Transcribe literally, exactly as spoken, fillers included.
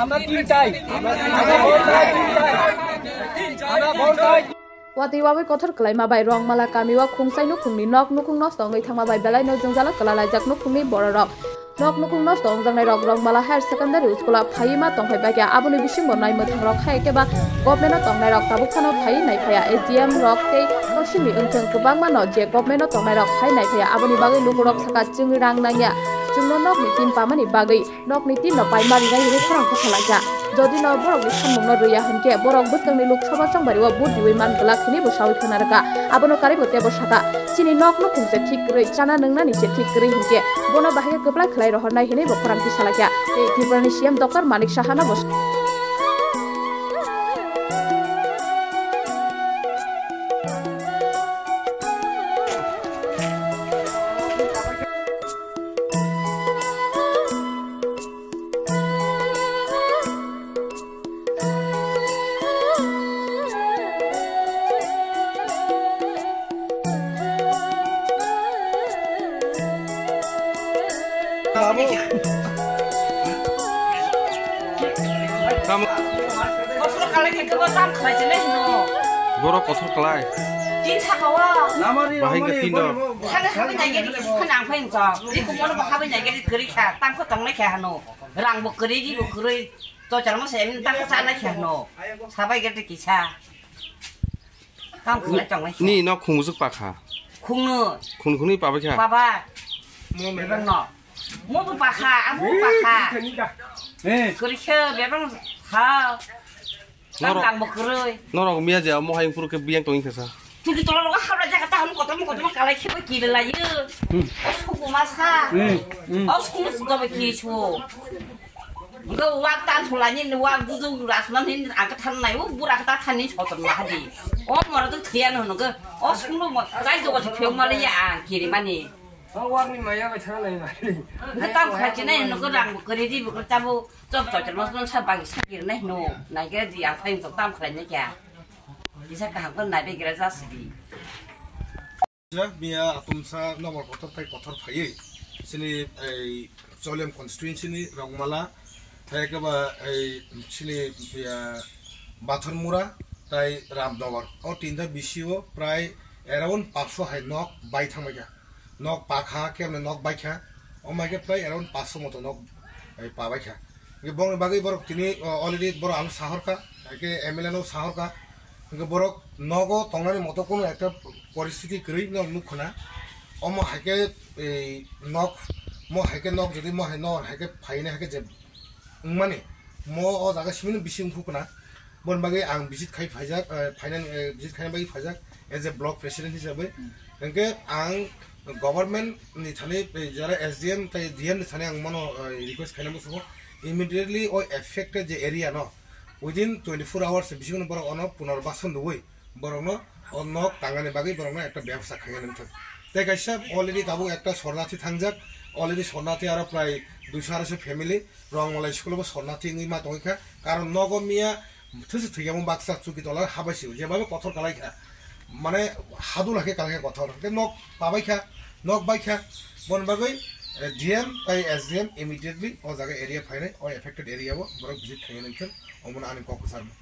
আমরা তিনটাই, আমরা ভোট চাই তিনটাই, আমরা ভোট চাই। Watwi wawi kothor kwlaima bai Rongmala kamio khungsai nukhungni nok nukhung nosto wngwi thangma bai belaino jwngjalo kwlalaijak nukhungni bororok. Nok nukhung nosto wngjaknairok Rongmala Higher Secondary School-o phaiwi ma tongphai baikha, aboni bisingo nai mwthangrok hai khe ba government-o tongnairok tabuk phano phaiwi naiphaiya. S D M rok tei toksini wngthang kwbangmano je government-o tongnairok phai naiphaiya, aboni bagwi lukurok sakha chwng rang nangya, chwngno nokni tin pamani bagwi. Nokni tin no paima rinai hinwi khorang khe salakya. Jodi no borok ni samung no rwya hinkhe borok bwskang ni Lok Sabha chongbario vote riwi man glak hinwi bo sawi khna rwkha. Abono karwi bo teibo sakha, chini nok nukhung se thik kwrwi, chana nwngnani se thik kwrwi hinkhe bono bahai khe kwplai khlai rohornai hinwi bo khorang khe salakya. Tei Tripura ni C M Doctor Manik Saha no bo Tamo. Kosor kalai khe kebo tam khlai se le hino. Borok kosor kalai. Tin saka o. Bahai khe tin do. Thale habai nai gari khe sukha nang phai jok. Iko mono bo habai nai gari kwrwi kha, tang kho tong nai kha hano. Rang bo kwrwi, ri bo kwrwi. To chal mo se tang kho cha nai kha hano. Sabai gari kisa. Kam khulai tong lai. Ni nok khungbujuk pakha. Khungno. Khung khungni pabai kha. Baba. Mo merang no. Mo bo pakha, amo pakha. Eh. Kuri khe bebang ha. Tam Norok, tam bo kurui. Norok miya je amo hayung puru khe biyang tongin khe sa. Tuki tolo rogo habra jaga ta hum kotom kotom kalai khe bo kiri lai. Hmm. Os ko ma sa. Hmm, hmm. Os ko ma sa ba ki chu. Wak tan thulani wak budu rasman hin ang ka than nai, o bura ka ta than ni sotom na hadi. O moro tu thian hono go. O sunglo mo kai jogo theu mali ya ang kiri mani. O wak ni maya bai thang nai mani. Ka tam kha kene no go rang bo kari di bo ka ta bo chop chop chop mas non sa bang sa kiri nai no. Nai ke di ang phai tam khlai nai kya. Isa kaham ko nai be gira ja sidi. Miya atumsa nokbar kotor tai kotor phaiwi chini ei Choliam constituency ni Rongmala, hai khe ba ei chini, ah, Bathormura tai Ramnagar, o tinta bisio prai around paanch sho hai nok bai thangbaikha, nok pakha khe nok baikha, o mai khe prai around paanch sho moto nok ei pabaikha. Hingke bongni bagwi borok tini, o, already borok ano sahorkha, hingke M L A no sahorkha. Hingke borok nogo tongnani moto kono ekta poristiti kwrwi no nukkhana. Omo haike, ei, nok, mo haike nok jodi mo hai nor haike phaina haike je wngmani, mo o jaga simino bisi wngkhu khna. Boni bagwi ang visit khai phaijak, eh, phainani, eh, visit khaina bagwi phaijak as a block president hisabwi. Hingke ang government ni thani, eh, jara S D M tai D M ni thani ang mano, eh, request khaina muchungo, immediately o affected je area no within twenty-four hours bisingo borok ono punorbasan rwui borokno o nok tangani bagwi borokno ekta bebostha khaina nangthok. Tei kaisa already tabuk ekta sornathi thangjak, already sornathi aro prai duisho aroisho family Rongmalai school bo sornathi wngwi ma tongwi kha, karon nogo miya Thwswk thwikhe omo baksa chuki tola habai se, jeba bo kothor kalai kha. Mane hadula khe kalai kha kothor. Hwnkhe nok pabai kha, nok bai kha. Boni bagwi, eh, D M tai S D M immediately o jaga area phainai, o affected area o borok visit khainai wngkhe, omono ani kok kwcharma.